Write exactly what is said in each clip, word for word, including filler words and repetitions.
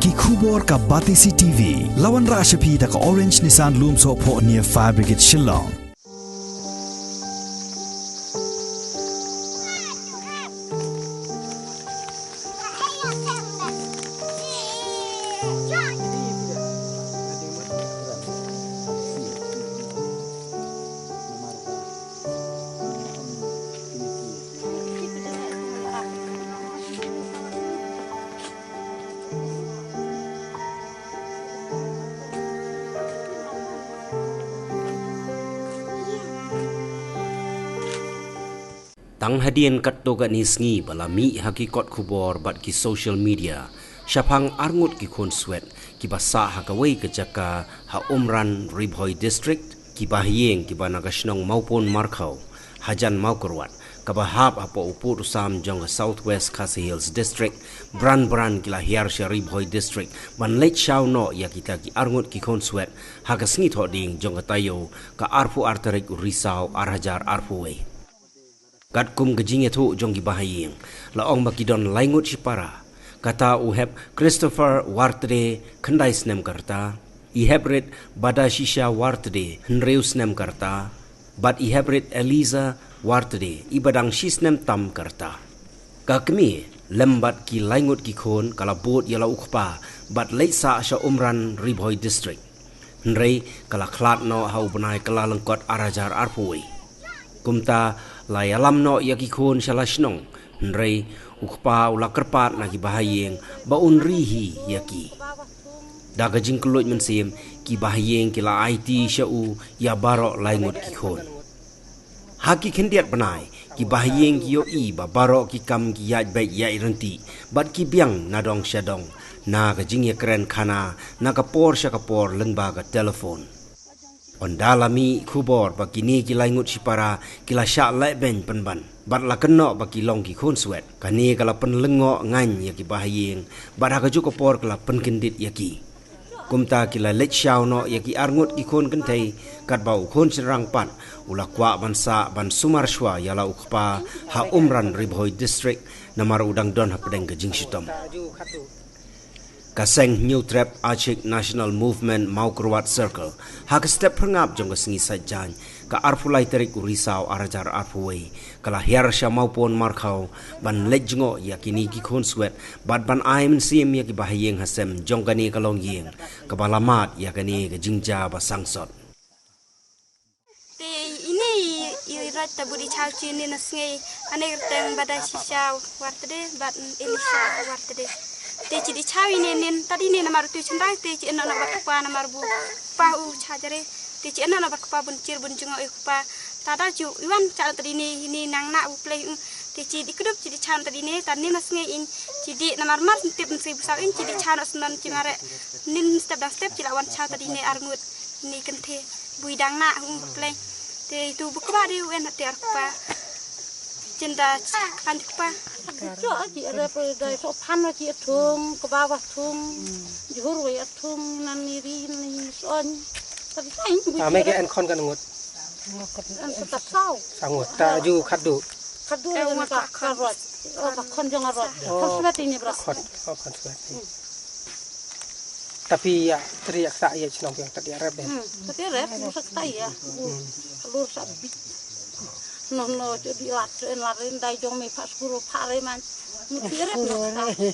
Ki khubor ka Batesi T V. La wanrah sha phi da ka Orange Nissan Lumsohphoh near Fire Brigade Shillong. Tang hadien katto katne sngi ba la mih ha ki kot khubor bad ki social media shaphang arngut ki khun swet kiba sah ha kawei ka jaka ha Umran, Ri Bhoi District, kiba ha ïing kiba na ka shnong Mawpon Markhaw hajan Mawkyrwat kaba hap hapoh u pud u sam jong ka South West Khasi Hills District, bran bran ki la hiar sha Ri Bhoi District ban leit shaw noh ïa kita ki arngut ki khun swet ha ka sngi Thohdieng jong ka taïew ka arphew ar tarik u Risaw ar hajar arphew wei. Katkum ka jingïathuh jong ki bahaïing, la ong ba ki don laingut shipara, kata u hep Christopher Wartde, khyndai snem ka rta, i hep rit Badashisha Wartde, hynriew snem ka rta, bad i hep rit Eliza Wartde, iba dang shi snem tam ka rta. Ka kmie lem bad ki laingut ki khun ka la bud ïa la u kpa bad leit sah sha Umran, Ri Bhoi District. Hynrei ka la khlad noh ha u bnai Kyllalyngkot ar hajar arphew wei. Kumta la ïalam noh ïa ki khun sha la shnong, hynrei u kpa u la kyrpad na ki bahaïing ba un ri hi ïa ki. Da ka jingkylluid mynsiem, ki bahaïing ki la aiti sha u ïa baroh laingut ki khun. Ha ki khyndiat bnai, ki bahaïing ki ïohi ba baroh ki kam ki ïaid beit ïaid ryntih bad ki biang na dong sha dong na ka jingïakren khana na ka por sha ka por lyngba ka telephone. Ynda la mih khubor ba kine ki laingut shipara ki la shah lehbeiñ pynban bad la kynnoh ba ki long ki khun swet, kane ka la pynlyngngoh ngaiñ ïa ki bahaïing bad ha kajuh ka por ka la pynkyndit ïa ki. Kumta ki la leit shaw noh ïa ki arngut ki khun kynthei katba u khun shynrang pat u la kwah ban sah ban sumar shuwa ïa la u kpa ha Umran, Ri Bhoi District, namar u dang don hapdeng ka jingshitom. Ka seng Hynñiewtrep Achik National Movement Mawkyrwat Circle, ha ka step phyrngap jong ka sngi Saitjaiñ, ka arphew lai tarik u Risaw ar hajar arphew wei, ka la hiar sha Mawpon Markhaw ban leit jngoh ïa kine ki khun swet bad ban ai mynsiem ïa ki bahaïing hasem jong kane ka longïing kaba la mad ïa kane ka jingjia ba sangsot. Te ine i, i Raj ta budi chaw chi nin na sngi, ane kyrteng Badashisha Wartde bad Elisha Wartde. Te chi di chaw ine nin, ta di ine namar tu chendai te chi eno na bat kpa namar bu pa u cha jare. Te chi eno na bat kpa bun chir bun jngoh i kpa. Ta da chu iwan cha ta di ine ine nang na bu plei u. Te chi di kdup chi di chaw ta di ine ta nin na sngi in chi di namar mar sentip nsi bu saw in chi di chaw na snan chi mare. Nin step dang step chi la wan chaw ta di ine arngut. Ni kynthei bui dang na hung pleng. Te tu bu kba de wen te ar kpa. Chin da kan kpa. Cho ki re pe dai so phan ki thum kba wa thum. Jhur wa thum nan ni ri ni son. Tapi kan bu. Ah, me ke en khon kan ngut. An sa ta sau. Sa ngut. Ta ju khadu. Khadu ni ka karot. Oh, ka khon jong arot. Khon swet ini bra. Khon, oh, khon swet. Tapi ïa, tri ïa kata ïa chnong ïa kata ïa rep, eh. Hmm, kata rep, musa kata ïa. Hmm. Lur sa bit. No, no, chu di lat, chu en lat, ren dai jong me pha skuru pha re man. Musa rep, no, kata.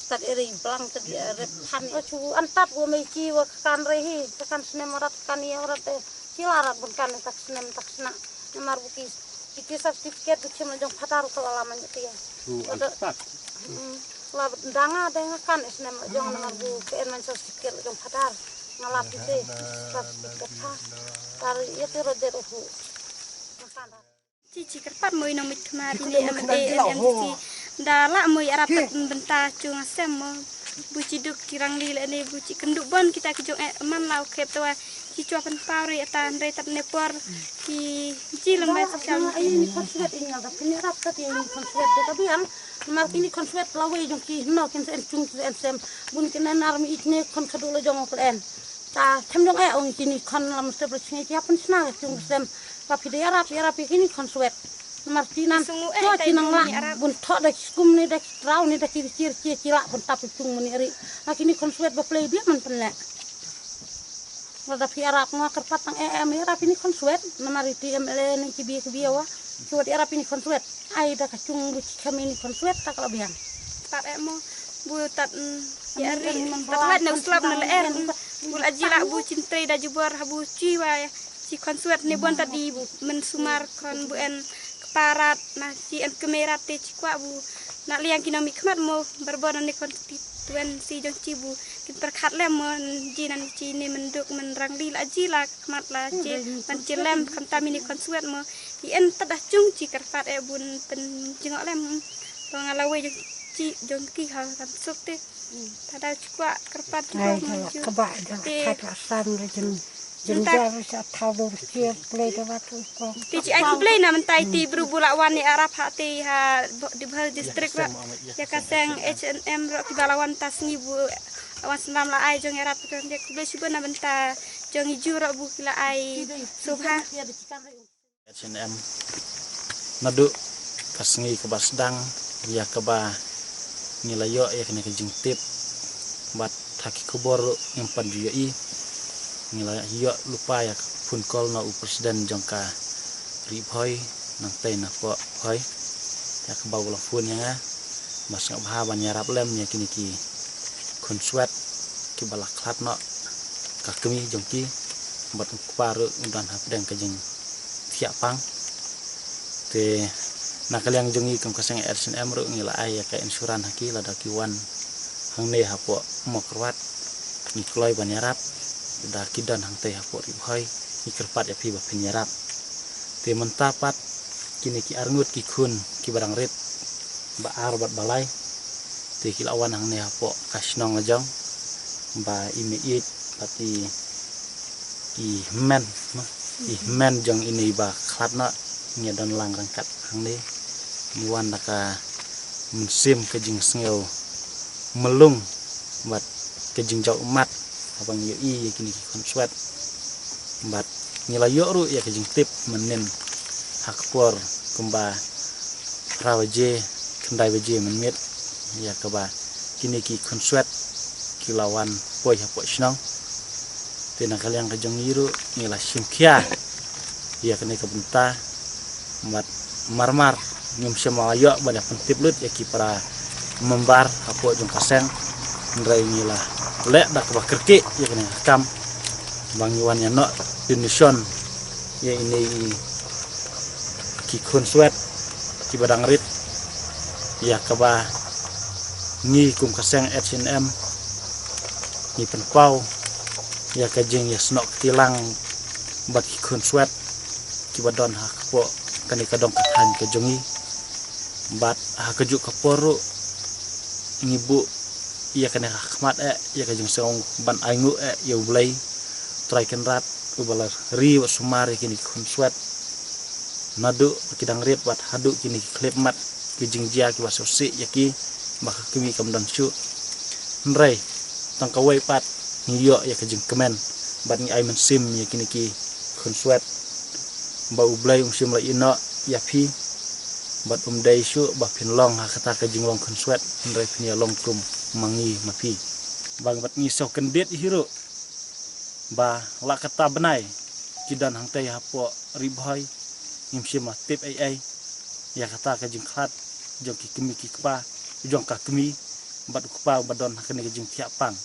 Tat ere blang, tat ïa rep phan. Chu an tat wo me chi wa kan re hi, kan snem rat kan ïa rat, eh. Chi la rat bun kan tak snem tak sna. Namar bu ki, ki, ki certificate bu chim la jong phatar ko la man ti. Hmm, la danga danga kan snem la jong namar bu ke en man certificate la jong phatar. Nga la pite certificate pha. Tar ïa ti ro der hu. Chi chi kyrpad mo ino mit khma di ne M A M C. Da la mo arap bynta chung asem mo. Bu chi duk ki rang li le ne bu chi kynduh bon kita ki jong eh man la u khep tawa. Ki chwa pynpaw re ata hynrei tat ne por ki ji lon bai sa chang. Ai ni khon swet in ngal da pynïarap tat ïa ni khon swet da ka biang. Namar ki ni khon swet la wei jong ki no kin sen chung sen sem. Bun kin nar mi ich ne khon khadu la jong ok len. Ta them jong eh ong ki ni khon lam step la chngi ki hap pynsna chung sem. Ba phi da ïarap ïarap ïa ki ni khon swet. Mar chi nan, to chi nang lah bun thoh da ki skum ni, da ki trau ni, da ki bichir chi chi lah bun tap i chung muni ri. Na kini khonswet ba play bia man pynlek. Lada phi ïarap nga kyrpad tang eh em ïarap ini khonswet, namar iti M L A ni ki bia ki bia wa. Ki wat ïarap ini khonswet. Ai da ka chung bu chi kham ini khonswet ta ka la biang. Pat eh mo bu tat ya ri tat wat na slap na leer. Bu la ji la bu chin trei da jubor ha bu chi wa chi khonswet ni bon tat di men sumar khon bu en kparat na chi en kemerat te chi kwa bu na liang ki nami khmat mo berbon ni khon ti tuen si jong chi bu kin perkhat lem mo ji nan chi ni menduk men rang li la ji la khmat la chi man chi lem kham tam ini khonswet mo i en tat da chung chi kyrpad eh bun pen jingok lem. Bang ala wei jong chi jong ki ha kan suk te. Tada chukwa kyrpad ai jong ka ju ka ba da te khat la san re jin jin ja ru sa thaw do ri chi play da wat u ko ti chi ai ku play na mentai ti bru bu la wan ni arap ha ti ha di bhal district ra ya ka seng H N M ro ki ba la wan ta sngi bu wan sendam la ai jong arap ka ku play shuba na benta jong i ju ro bu ki la ai subha. H N M. Naduh ka sngi kaba sdang ïa kaba ngi la ïoh ïa kane ka jingtip bad ha ki khubor ruh ngim pat ju ïohi. Ngi la ïoh lypa ïa ka phone call na u president jong ka Ri Bhoi nangtei na Pohbhoi ïa kaba u la phone ïa nga ba sngewbha ban ïarap lem ïa kine ki khun swet kiba la khlad noh ka kmie jong ki bad u kpa ruh u don hapdeng ka jingthiah pang. Te na ka liang jong ngi kum ka seng H N M ruh ngi la ai ïa ka insurance ha ki lada ki wan hangne hapoh Mawkyrwat ngi kloi ban ïarap, lada ki don hangtei hapoh Ri Bhoi ngi kyrpad ïa phi ba phin ïarap. Te mynta pat kine ki arngut ki khun kiba dang rit ba ar bad ba lai te ki la wan hangne hapoh ka shnong la jong ba i mei ïeit bad i, i hynmen, i hynmen jong ine i ba khlad noh ngi don lang ryngkat hangne. Ngi wan da ka mynsiem ka jingsngew mlung bad ka jingjaw ummat haba ngi ïohi ïa kine ki khun swet. Bad ngi la ïoh ruh ïa ka jingtip mynnin ha ka por kumba phra baje khyndai baje mynmiet ïa kaba kine ki khun swet ki la wan poi hapoh shnong. Te na ka liang ka jong ngi ruh ngi la shim khia ïa kane ka bynta. Bad marmar ngim shym la ïoh ban ïa pyntip lut ïa ki para member hapoh jong ka seng. Hynrei ngi la leh da kaba kyrkieh ïa kane ka kam ba ngi wan ïa noh donation ïa ine i ki khun swet kiba dang rit ïa kaba ngi kum ka seng H N M ngi pynpaw ïa ka jingïasnoh kti lang bad ki khun swet kiba don ha ka poh kane ka dong ka thaiñ ka jong ngi. Bad ha kajuh ka por ruh ngi buh ïa kane ha khmat eh ïa ka jingsngew ban ainguh eh ïa U Blei Trai Kynrad uba la ri bad sumar ïa kine ki khun swet naduh ba ki dang rit bad haduh kine ki khyllipmat ki jingjia kiba sngewsih ïa ki ba ka kmie kam don shuh. Hynrei tang kawei pat ngi ïoh ïa ka jingkmen bad ngi ai mynsiem ïa kine ki khun swet ba U Blei um shym la ïehnoh ïa phi bad um dei shuh ba phin long ha kata ka jinglong khun swet hynrei phin ïa long kum ma ngi ma phi. Bad ngi sngewkyndit hi ruh ba la kata bnai ki don hangtei hapoh Ri Bhoi ngim shym la tip ei ei ïa kata ka jingkhlad jong ki kmie ki kpa jong ka kmie bad u kpa ba don ha kane ka jingthiah pang.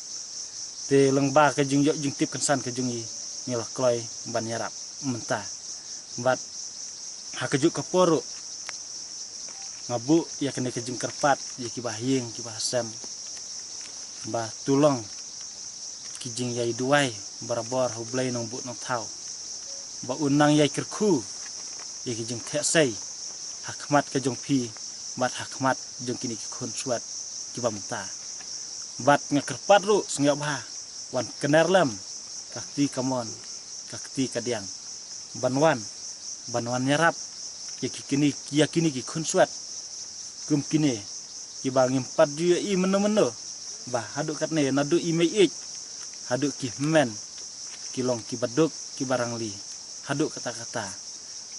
Te lyngba ka jingïoh jingtip kynsan ka jong ngi ngi la kloi ban ïarap mynta. Bad ha kajuh ka por ruh nga buh ïa kane ka jingkyrpad ïa kiba ha ïing kiba ha sem ba to long ki jingïai duwai barabor ha U Blei Nongbuh Nongthaw ba un nang ïai kyrkhu ïa ki jingtheh sei ha khmat ka jong phi bad ha khmat jong kine ki khun swet kiba mynta. Bad nga kyrpad ruh sngewbha wan kner lem ka kti kamon ka kti kadiang ban wan ban wan ïarap ïa ki kine ïa kine ki khun swet kum kine kiba ngim pat ju ïohi mynno mynno ba haduh katne naduh i mei ïeit haduh ki hynmen ki long kiba duk kiba rangli haduh kata kata.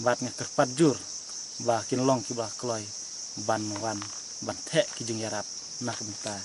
Bad nga kyrpad jur ba kin long kiba kloi ban wan ban theh ki jingïarap na ka bynta